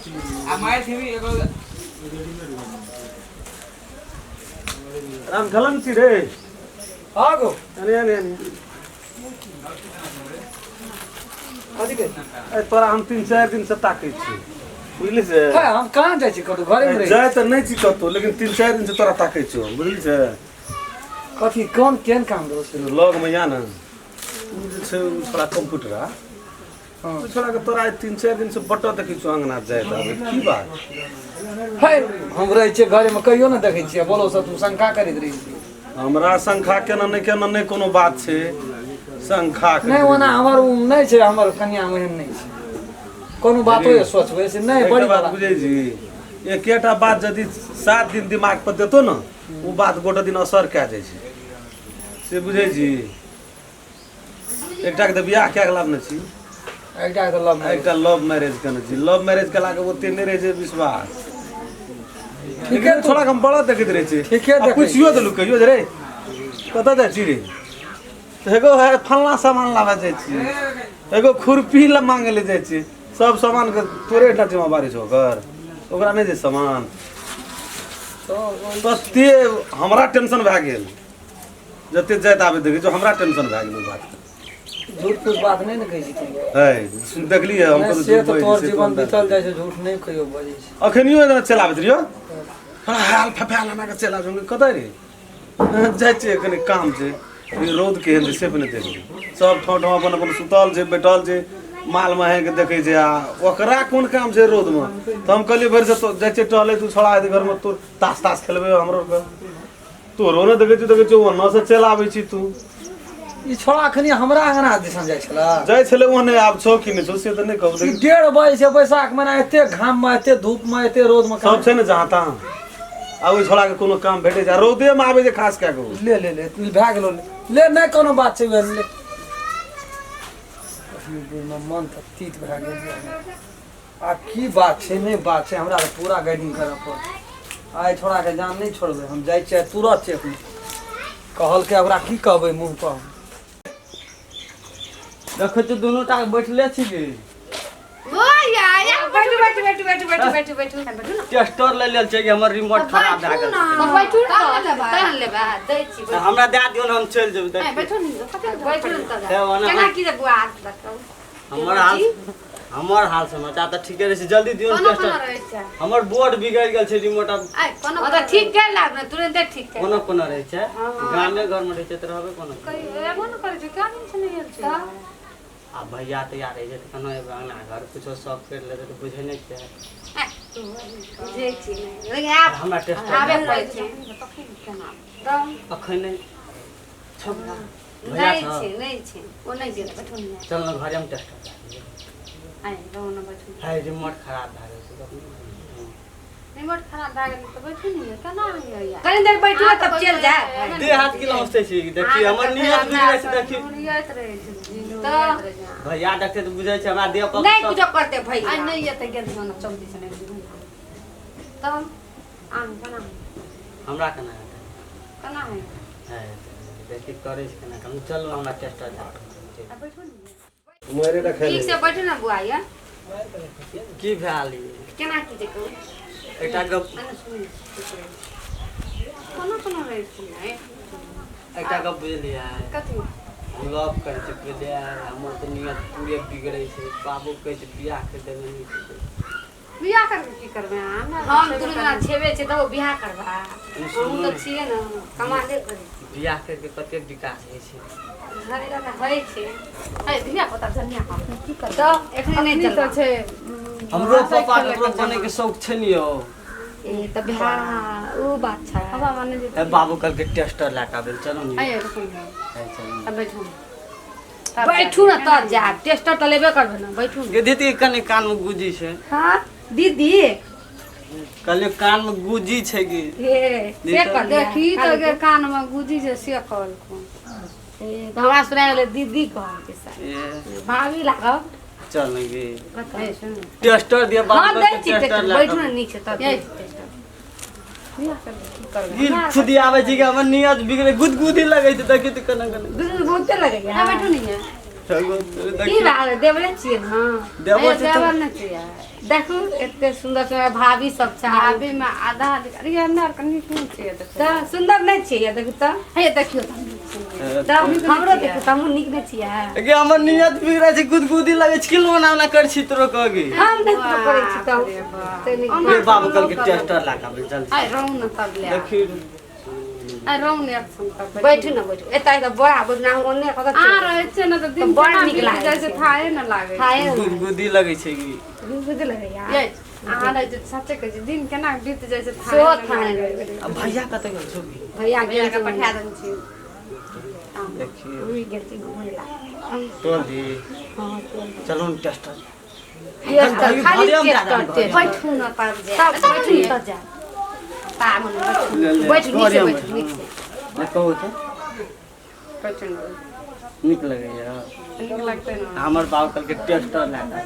आ मारि खेबी एगो। राम खलन छी रे। हाँ गो। अरे अरे अरे। कथी के? ए, तोरा हम 3-4 दिन से ताकै छी, बुझली से? है, हम कहाँ जाइ छी कतौ? घरे में रहै। जाय तऽ नहि छी कतौ, लेकिन 3-4 दिन से तोरा ताकै छियौ, बुझली से? कथी कोन केहन काम रहौ से? लग में या ने ओ जे छै ओ छोड़ा कंप्यूटर आ। हाँ। ओ छोड़ा के तोरा आइ 3-4 दिन से बटऽ देखै छियौ अंगना जाइत आबैत, की बात? है, हम रहै छियै घरे में, कहियो ने देखै छियै। बोलो सब तू शंका करैत रहै छी। हमरा शंखा केना नहि केना नहि कोनो बात छै शंखा के। नहि, ओना हमर ओ नहि छै, हमर कनिया ओहन नहि छै। कोनो बातो जे सोचबै से नहि। एकटा बड़ी बात बड़ा बुझै छी, एकेटा बात यदि 7 दिन दिमाग पर देतो ने, ओ बात गोटे दिन असर कए जाइ छै, से बुझै छी? एकटा के तऽ बियाह कए के लाबने छी। एकटा के लव मैरिज। एकटा लव मैरिज केने छी। लव मैरिज केला के ओते नहि रहै छै विश्वास। ठीके। थोड़ा हम बड़ा देखैत रहै छी। ठीके आ देखै। पुछियो देलू कहियो जे रे कतऽ जाइ छी रे, तऽ एगो है फल्लाँ सामान लाबऽ जाइ छी, एगो खुरपी ला मांगे ले जाइ छी। सब सामान के तोरे एकटा जिम्मेवारी छौ ओकर, ओकरा नहि जे सामान तते हमरा टेंशन भए गेल। जते जाइत आबैत देखै छियौ, हमरा टेंशन भए गेल ओहि बातके। झूठ फूस बात नहि ने कहै छी तू? है, सुन देखलियै हम। नहि, कतौ से झूठ तऽ बजै तोहर छी, से जीवन कोन बीतल जाइ छै, झूठ नहि कहियो बजै छै। अखनियो एना चलि आबैत रहियो, बड़ा हाल फफायल एना कऽ चलि आबै। कतऽ रे जाइ छियै? कनि काम छै। ई रौद केहन छै से पहिने देखबै। सब ठाम ठाम अपन अपन सुतल छै, बैठल छै, माल महेके देखै छै, आ ओकरा कोन काम छै रौदमे? तऽ हम कहलियै भरि से तो जाइ छियै टहलै, तू छोड़ा हेतै घरमे, तोर तास तास खेलबै हमरो के। तोरो ने देखै छियौ, देखै छियौ ओन्नऽ से चलि आबै छी तू। ई छोड़ा अखनी हमरा अंगना दिसन जाइ छला। जाइ छलै ओहने, आब छौ कि नहि छौ से तऽ नहि कहब। ई 1:30 बजे छै बैसाख महीना, एते घाम में, एते धूप में, एते रौद में। सब छै ने जहाँ तहाँ, आ ओहि छोड़ा के कोनो काम भेटै छै आ रौदे मे आबै छै खास कए कऽ ओ। ले ले ले, भए गेलो, ले ले। नहि कोनो बात छै, उएह ले। मन तऽ तीत भए गेल। आब की बात छै, नहि बात छै, हमरा तऽ पूरा गाइडिंग करऽ पड़त। आइ छोड़ाके जान नहि छोड़बै हम। जाइ छियै तुरत छै एखन कहलकै, ओकरा की कहबै मुँह पर? देखै छी दुनू टा बैठले छी की। बैठू बैठू बैठू बैठू बैठू बैठू बैठू बैठू ने। टेस्टर ले लेल छै कि हमर रिमोट खराब भए गेल छै। बैठू ने, तहन लेबै, दै छी। तऽ हमरा दए दियौ ने, हम चलि जेबै। देखियौ। बैठू ने, बैठू ने तब। हे, ओना केना की रे बुआ, बताउ। हमर हाल समाचार तऽ ठीके रहै छै। जल्दी दियौ ने कोना टेस्टर। कोना रहै छै? हमर बोर्ड बिगड़ि गेल छै, रिमोट आब। ओ तऽ ठीक गेल लाग ने, तुरंते ठीक छै। कोना कोना रहै छै? गामे घरमे रहै छै तऽ रहबे कोना। कहियो एबो ने करै छै, क्या दिन से नहि आयल छै। आ भैया तैयार रहै छै तऽ केना एबै अंगना घर? कुछो शौक करि लेतै तऽ बुझै नहि छियै। बुझै छी नहि, लेकिन आब हमरा टेस्टर आबे पड़ै छै केना तऽ। अखन नहि छौ भैया? नहि छौ? छै, नहि छै, ओ नहि गेल। बैठू ने। चल ने घरेमे टेस्टर दए दियौ। आइ रहू ने, बैठू। है, रिमोट खराब भए गेल छै तखने। रिमोट खराब भए गेल तऽ बैठू ने, केना होइया? कनि देर बैठू ने, तब चलि जायब। देह हाथ की लमसते छी? देखी हमर नियत बिगड़ै छै, देखी। तऽ भैया देखते तऽ बुझै छै हमरा देह पर। नहि कुछो करते भैया। आइ नहि एतै, गेल ना चौकी से नहि तब आम केना? हमरा केना हेतै? केना है? है, देखी करै छै केना केना। चलू, हमरा टेस्टर दए दियौ। आ बैठू ने। मारे टा खाइ। ठीक से बैठू ने बुआ ये। की भेल ई? केना की जे कहू? एकटा गप। आने सुन, कोना कोना रहै छियै? एकटा गप बुझलियै? कथी? हम लव करै छी, बुझलियै? हमर तऽ नियत पूरे बिगड़ै छै। बाबू कहै छै बियाह करि देबै नीक हेतै। बियाह करके की करबै? हम दुनू जना छेबे छै तऽ बियाह करबा? हम तऽ छियै ने, कमाले करै। बियाह करके कते विकास होइ छै। होइ छै है, धिया पुता जनिया की करबै तऽ एखने नहि अखनी तऽ चलबा छै। हमरो पापा ककरो बनै के शौक छै ने यौ। ए तऽ भए ओ बात छै। हवा माने जे ए बाबू कहलकै टेस्टर लए कऽ आबै लए, चलू ने। आइए रुकू ने। है, चलू। तब बैठू, बैठू ने तब जायब। टेस्टर तऽ लेबे करबै ने, बैठू ने। गे दीदी, कनि कानमे गुजी छै। हाँ दीदी। कहलियै कानमे गुजी छै की। हे से कहलियै। देखी तऽ गे, कानमे गुजी जे से कहलखुन। हे, तऽ हमरा सुना गेलै दीदी कहलकै शायद। ए, भाभी लागब। चल ने गे। हे, सुन। टेस्टर दिअ बाबू। हाँ, दै कहलकै छी टेस्टर टेस्टर। लए बैठू कऽ। ने नीक से तब दै छी टेस्टर। बियाह करबै की करबै? दिल खुदी आबै छै कि हमर नियत बिगड़े, गुदगुदी लगै छै। देखी तऽ केना केना। दूध बहुते लगैया। बैठू ने ये। की भए गेलै देवरे छियै ने देबो छै देवर नहि छियै देखू एते सुन्दर सुन्दर भाभी सब छै भाभी में आधा अरे हमरा आर नीक नहि छियै देखो तऽ सुन्दर नहि छियै देखू तऽ हे देखियौ तऽ तऽ हमरो देखू तऽ हमहूँ नीक नहि छियै गे हमर नियत बिगड़ै छै गुदगुदी लगै छै कि लोना ओना कर छी तोरो कगे हम नहि कुछो करै छी तऽ तऽ नीक रे बाबू कल के टेस्टर ला के आबै जल्दी आइ रहू ने तब ले देखी आइ रहू ने एक तब बैठू ने बैठू एतऽ तऽ बड़ा बैठू ना ओन्ने कतऽ आ रहै छै ने तऽ दिन बड़ केना नीक बीत लागै जाइ छै छै। थाहे ने लागै छै। खाए गुदगुदी लगै छै की बुझल लगैया ये अहाँ रहै छै सच्चे कहै छी दिन केना बीत जाइ छै थाहे सेहो ने थाहे लागै नहि छै। आ भैया कतऽ गेल छौ की भैया भैया गेल के छै पठा देने छी देखिए रुकि गेल छै घुमै ला तोल दी हँ चल चलो ने टेस्टर टेस्टर खाली घरे हम जा टेस्टर रहल टेस्टर बैठू ने तब जाय तब बैठू ने तब जा तामन ले, ले, बैठू नीक से घरे हम बैठू नीक से ले कहू तऽ बैठू ने नीक लगैया नीक लगतै ने हमर बाबू कल के टेस्टर ला के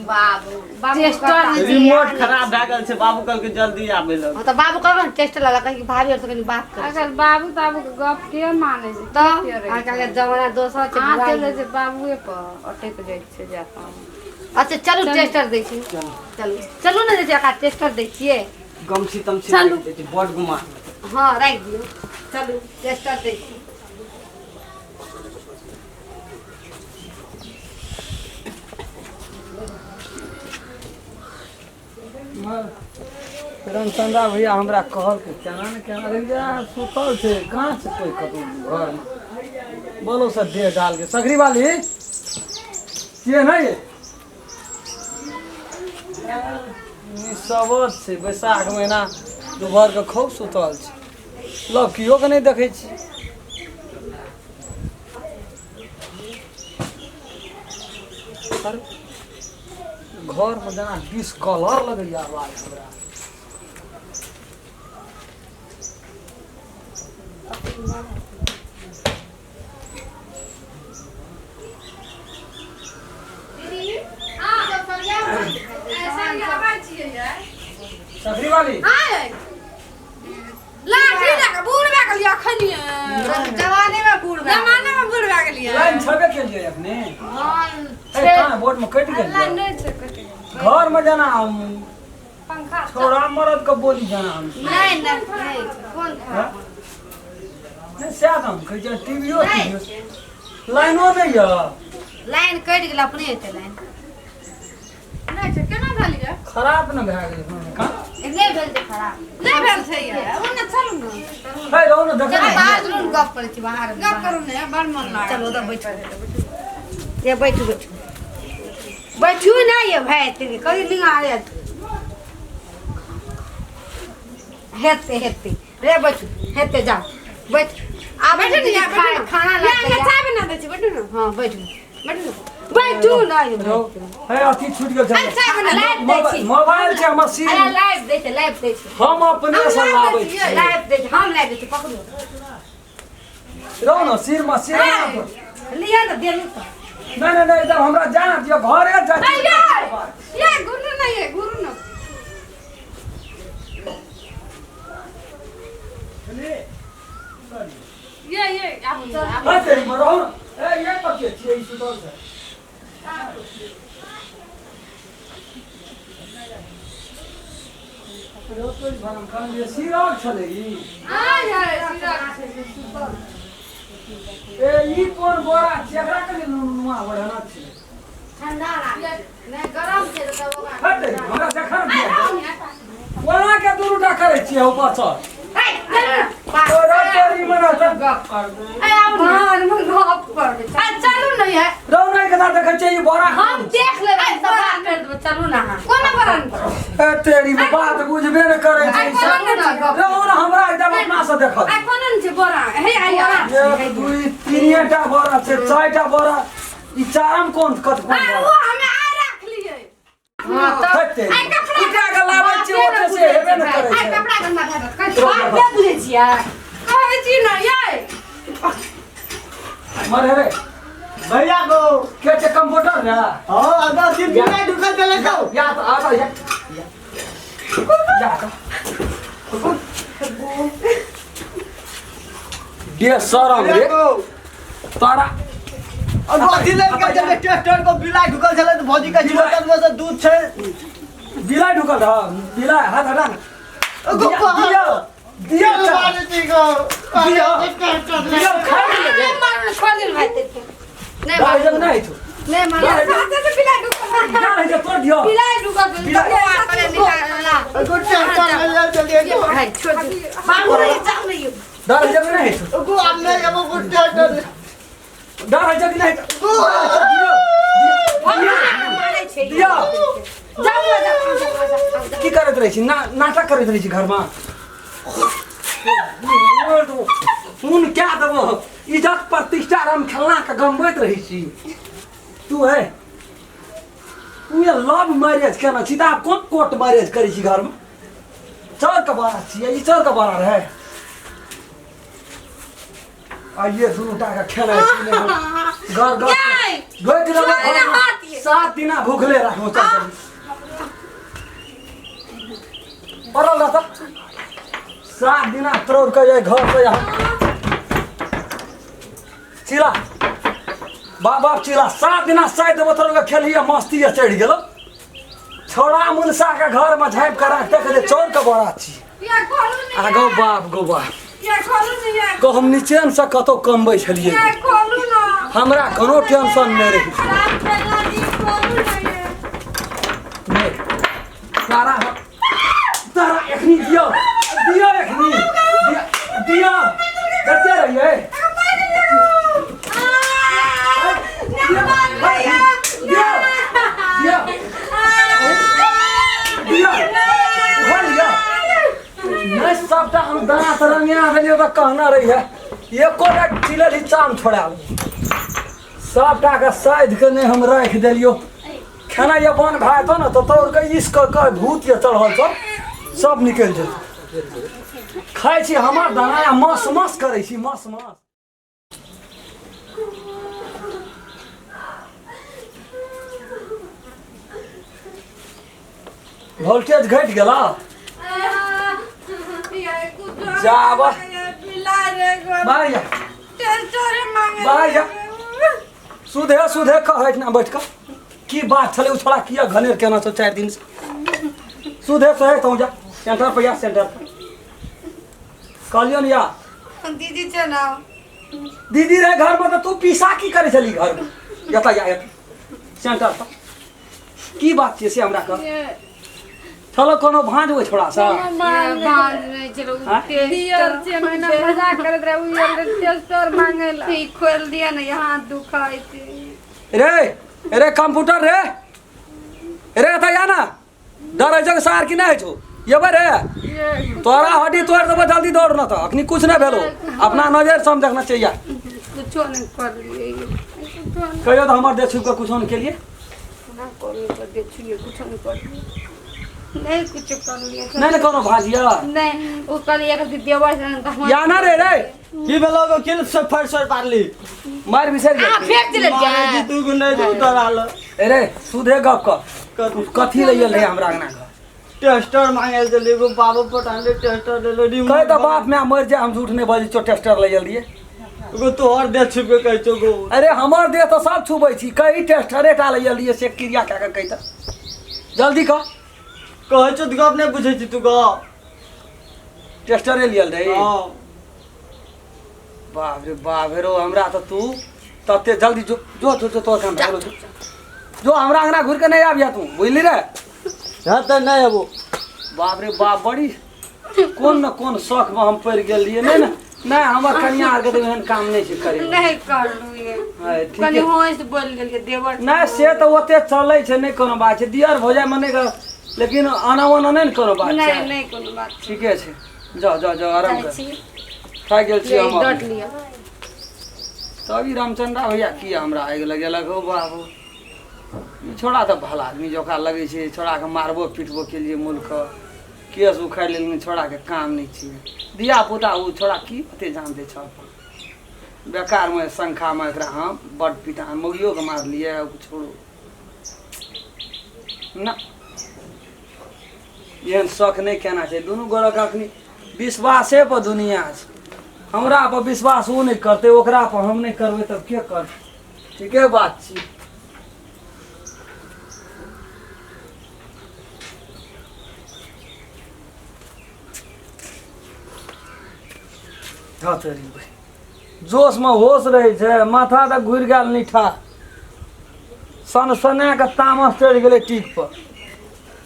बाबू बाबू टेस्टर कता? नहि रिमोट खराब भए गेल छै बाबू कल के जल्दी आबै लग हँ तऽ बाबू कहबै ने टेस्टर लगा कही भाभी आर से कनी बात कर आजकल बाबू ताबू के गप के मानै छै तऽ के रहै आजकल के जमाना दोसर छै अहाँ बुराइ। चलि जाइ छै बाबुए पर अटैक जाइ छै जाकऽ अच्छा चलू टेस्टर दै छी चलू चलू ने जे छै एकरा टेस्टर दै छियै गमछी तमछी चलू। राखि दै छी, बड गुमा हँ राखि दियौ चलू टेस्टर दै छी रामचंद्रा भैया हमरा कहलकै केना ने केना रे जा सुतल छै कहाँ छै कोइ कतौ घरमे बोलो सर देह डाल के सगरी वाली के नहीं निसबर छै बैसाख महीना दुपहरके खूब सुतल छै लौकियो के नहि देखै छी अरे घरमे जेना डिस्कलर लगैया आवाज हमरा सकरी वाली लाठी लए कऽ बूढ़ भए गेलियै अखनिये जवाने में बूढ़ भए जमाने में बूढ़ भए गेलियै लाइन छबे केलियै अखने हँ ए कहाँ बोर्ड में कटि गेल लाइन नहि छै कटि गेल। घर में जाना हम पंखा छोड़ा मरद के बोली जाना हम नहि नहि नहि कोन हाँ? नहि सएह तऽ हम कहै छियै टीवीओ लाइनो नहि यऽ लाइन कटि गेल अपने एतै लाइन नहि छै केना भेल यै खराब ने भए गेलै हँ, कहाँ? नहि भेल छै खराब नहि भेल छै यै ओने चलू ने हे रहू ने देखै चलू ने। बाहर चलू ने गप करै छी बाहर गप करू ने बड़ मन लागल चलू ओतऽ बैठू ये बैठू बैठू बैठू ना ये भाई तेरे कभी निगारे हेते हेते रे बैठू हेते जाओ बैठ आ बैठू ने यै, बैठू ने। खाना यै, ला यै, चाय बना दै छी बैठू ने हां बैठू बैठू ने बैठू ना ये रहू। हे अथी छूटि गेल छै चाय बना लाइव दै छी मोबाइल छै हमर सिम अरे लाइव दै छै लाइव दै छै हम अपने से लाबै छियै लाइव दै छै हम लाइव दै छी पकड़ू रहू ने सिर में सिर में लिअ ने देलू तऽ नहि नहि नहि एकदम हमरा जाना दिअ घरे जा यै गुरु ने यै गुरु ने यै यै आबू ने, आबू। हे तेरी में रहू ने ए ये पर के छियै ई सुतल छै सिरक छलै ई आय यै सीधा छै से सुतल। ए ई कोन बोरा छै एकरा कनि नुआ बढ़ाना छै ठंडा लागै नहि गरम छै तऽ तब ओकरा हट हमरा देखा ने दिअ। कोना के दुनू टा करै छियै ऊपर से ए चलू ने तोरा तोरी मना सब गप करबै ए आबू ने बाहर में गप करबै आ चलू ने यै रौ नहि केना देखै छियै ई बोरा हम देख लेबै सब बात कर देबै चलू ना अहाँ कोना बरन ए तेरी बात बुझबे ने करै छै आइ कोना ने छै गप रौ ने हमरा एकदम अपना से देखत आइ कोना ने छै बोरा हे आइ एक दुई तीन टा बोरा छै चारिटा बोरा ई चारम कोन कत कोन आ बोरा ओ हमे आइ राख लियै हां तब हट तेरी। आइ कपड़ा उठा के लाबै छियै ओते से हेबे ने करै आइ छै कपड़ा गंदा भए जायत कहै बात नहि बुझै छियै कहै छी ने यै मरे रे भैया गो के छै कंप्यूटर रे हाँ अगर सिर्फ नहीं ढुकल चले जाओ या तो आ या या तो डे शरम रे भैया गो तारा और कथी लेल कहै छलै ट्रैक्टर को बिलाइ ढुकल छलै तऽ भौजी कहै छै बोतल में से दूध छै। बिलाइ ढुकल रह, बिलाइ हाथ हटा ने। दिया दिया दिया दिया दिया खाइ ले। नहीं मारू, छोड़ दे भाई तेरे। नहीं दाल मारू। जब नहीं छो। नहीं मारू। साथे से बिलाइ ढुकल। दाल है जब तोड़ दियो। बिलाई ढुकल बिलाई। पहले निकाल एगो ट्रैक्टर ले चलिए। भाई, छोड़ दे बाबू रे, जाओ नहीं। दाल है जब नहीं छो। एगो आब नहीं एगो ट्रैक्टर। दाल है जब नहीं छो। दियो मारे छै। दियो। जाओ जाओ जाओ जाओ। की करैत रहै छी? ना नाटक करैत रहै छी घरमा। सुन क्या देबो, इज्जत प्रतिष्ठा हम खेलना के गमबैत रहै छी। तू है तू ये लव मैरिज केना छी तऽ आब कोन कोर्ट मैरिज करै छी घरमे? चौर के बड़ा छियै ई, चौर के बड़ा रहै। आइए दुनू टा के खेनाइ पिनाइ घर घर गै, गोइक रहबै। छोड़ घरमे हाथ ये। 7 दिना भूखले राखबो। चल पड़ल रहत 7 दिना तोड़ के जाय घर से यहाँ। चिला बाप बाप चिला, 7 दिना साइत देबो तोड़ के। खेलिए मस्ती चढ़ि गेलो। छोड़ा मुनसा के घर में झाँपि के राखते कहते चोर के बड़ा छी। या खोलू ने। आ गौ बाप, गौ बाप। या खोलू ने या। गौ हम निचेन से कतौ कमबै छलियै। या खोलू ना। हमरा कोनो टेंशन नहि रहै। खराब खेला जी, खोलू ना ये। नहि तारा तारा एखनी दियौ दियौ एखनी दियौ दियौ कते रहियै? दियौ दियौ दियौ उठा लिअ। नहि सबटा हम दाँत रंगिया देलियै तऽ कहना रहियै एको टा चिलल ही चाम छोड़ा सबटा के साधि के नहि हम राखि देलियौ। खेनाइ अपन भए जेतौ ने तऽ तोड़ के इस कऽ के भूत ये चढ़ल छौ सब निकलि जेतौ। खाइ छी हमर दाना आ मस मस करै छी मस मस। वोल्टेज घटि गेला। जाबा। बाहर जा, बाहर जा। सुधे सुधे कह एहिठिना बैठ कऽ की बात छलै? ओ छोड़ा किया घनेर केना छौ 4 दिन से? सुधे सुधे तू जा सेंटर पर, जा सेंटर पर। कहलियौ ने या। दीदी छै ना। दीदी रहे घर में तऽ तू पीसा की करै छली घर में? एतऽ जा, एतऽ सेंटर पर। की बात छियै से हमरा कह। चलो कोनो भाँज ओहि छोड़ा सँ? भांज नहीं चलो। हाँ? दियर छै महीना मजाक करैत रहे, उ यार टेस्टर मांगे ला। ई खोल दिया ने, यहाँ दुखाइ छै। रे रे कंप्यूटर रे रे, एतऽ या ना। डर होइ छौ सार कि नहि होइ छौ? एबै रे, तोरा हड्डी तोड़ि देबो। जल्दी दौड़ न तऽ अखनी कुछ नहि भेलो, अपना नजर से हम देखना चाहिए। कुछो नहीं करलिए, कुछो नहीं। कहियो तऽ हमर देह छुपि कऽ कुछो नहि केलिए। ना करलिए पर देखिए, कुछो नहीं करलिए, नहीं कुछो करलिए। नहि ने कोनो भाजिया? नहीं, ओ कहलिए कि देवर छै ने तऽ हम या ना रे रे। की भेलो गो? किल से फर सर पारली? मारि बिसरि आ गेल। फेंक देले। मारे जी तू नहि तू तोरा रे सुधे गप कर। तू कथी लऽ गेल रहे हमरा अंगना घर? टेस्टर मांगे चलिए, एगो बाबू पटाले टेस्टर ले लो। कहे तऽ बाप माय मरि जाय, हम झूठ नहि बजै छियौ। टेस्टर लऽ गेल रहियै? एगो तोहर देह छुप के कहै छौ गो। अरे हमर देह तऽ सब छुबै छी। कही टेस्टरे टा लऽ गेल रहियै से क्रिया कए कऽ कहि तऽ, जल्दी कह। कहै छौ तऽ गप नहि बुझै छी तू गप। टेस्टरे लियल रही? हँ। बाप रे बाप रे, हमरा तऽ तू तते जल्दी जो जो जो जो तोहर काम भए गेलौ, जो जो। हमरा अंगना घुरि के नहि आबिया तू, बुझली रे? हँ तऽ नहि अबो। बाप रे बाप, बड़ी कोन न कोन शौकमे हम पड़ि गेल रहियै। नहि ने नहि, हमर कनिया आरके तऽ एहन काम नहि छै करे। नहीं करलिए। ठीक कनी है। होश बोल गेलिए देवर। नहि से तऽ ओते चलै छै, नहि कोनो बात छै। दियर भौजाइमे नहि लेकिन आना ओना नहि ने कोनो बात नहीं। छै। नहीं कोनो बात। ठीके छै, जाओ जाओ जाओ, आराम जाइ कर। छी। थाकि गेल छी हम। डट लिअ। तब ई रामचन्द्रा भैया किया हमरा आगि लगेलक? हो बाबू, ई छोड़ा तऽ भला आदमी जकाँ लगै छै। छोड़ाके मारबो पीटबो केलियै, मुल्क केस उखाड़ि लेलियै। छोड़ाके काम नहि छियै धिया पुता। ओ छोड़ा की ओते जानते छ अपन बेकारमे शंखामे एकरा हम बड पीटा मौगियोके मारलियै। छोड़ू ना, एहन शौक नहि केना छै। दुनू गोरेके अखनी विश्वासे पर दुनिया छै। हमरा पर विश्वास ओ नहि करतै, ओकरा पर हम नहि करबै, तब के करतै? ठीके बात छी। जोशमे होश रहै छै, माथा तऽ घुरि गेल नीठा, सनसना कऽ तामस चढ़ि गेलै टीक पर।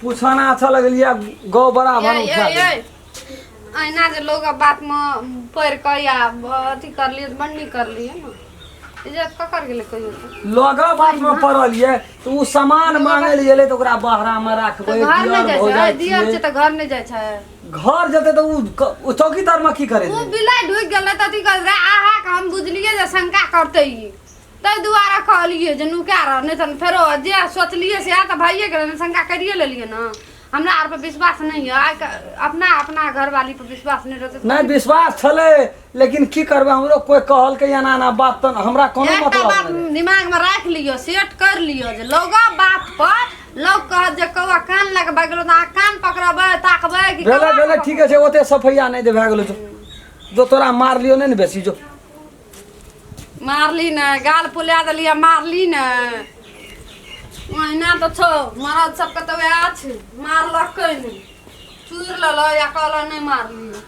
पूछना अच्छा लगलियै गौ बराबर उठा। अहिना जे लोग बातमे पढ़ि कऽ या अथी करलियै तऽ बड़ नीक करलियै ने। इज्जत ककर गेलै कहियो तऽ? लोग बातमे पड़लियै तऽ ओ सामान मांगै लए गेलै तऽ ओकरा बहरामे राखबै। तऽ घर नहि दिअर जाइ भऽ छै? जाइ दियर छियै। छै तऽ घर नहि जाइ छै? घर जेतै तऽ ओ चौकीदारमे की करै ओ छै? बिलाइ ढुकि गेलै तऽ अथी कर रहे अहाँके, हम बुझलियै जे शंका करतै ई, ताहि दुआरे कहलियै जे नुका रह, नहि तऽ फेरो जे सोचलियै से तऽ भइए गेलै ने, शंका करिए लेलियै ने। हमरा आर पर विश्वास नहि यऽ आइ, अपना अपना घरवाली पर विश्वास नहि रहतै? नहि, विश्वास छलै, लेकिन की करबै, हमरो कोइ कहलकै एना एना बात तऽ हमरा कोनो एकटा मतलब बात नहि रहै। दिमागमे राखि लियौ, सेट कर लियौ जे लोगो बात पर लोग कहत जे कौआ कान लग भागि गेलो तऽ अहाँ कान पकड़बै, ताकबै कि भेलै कौआ? भेलै, ठीके छै, ओते सफैया नहि दे, भए गेलो। जो जो, तोरा मारलियौ नहि ने बेसी, जो। मारली ने, गाल फुला देलियै, मारली ने। ओहिना तऽ छौ, मरद सबके तऽ वएह छै, मारलकै नहि, चूर लेलक या कहलक नहि मारली।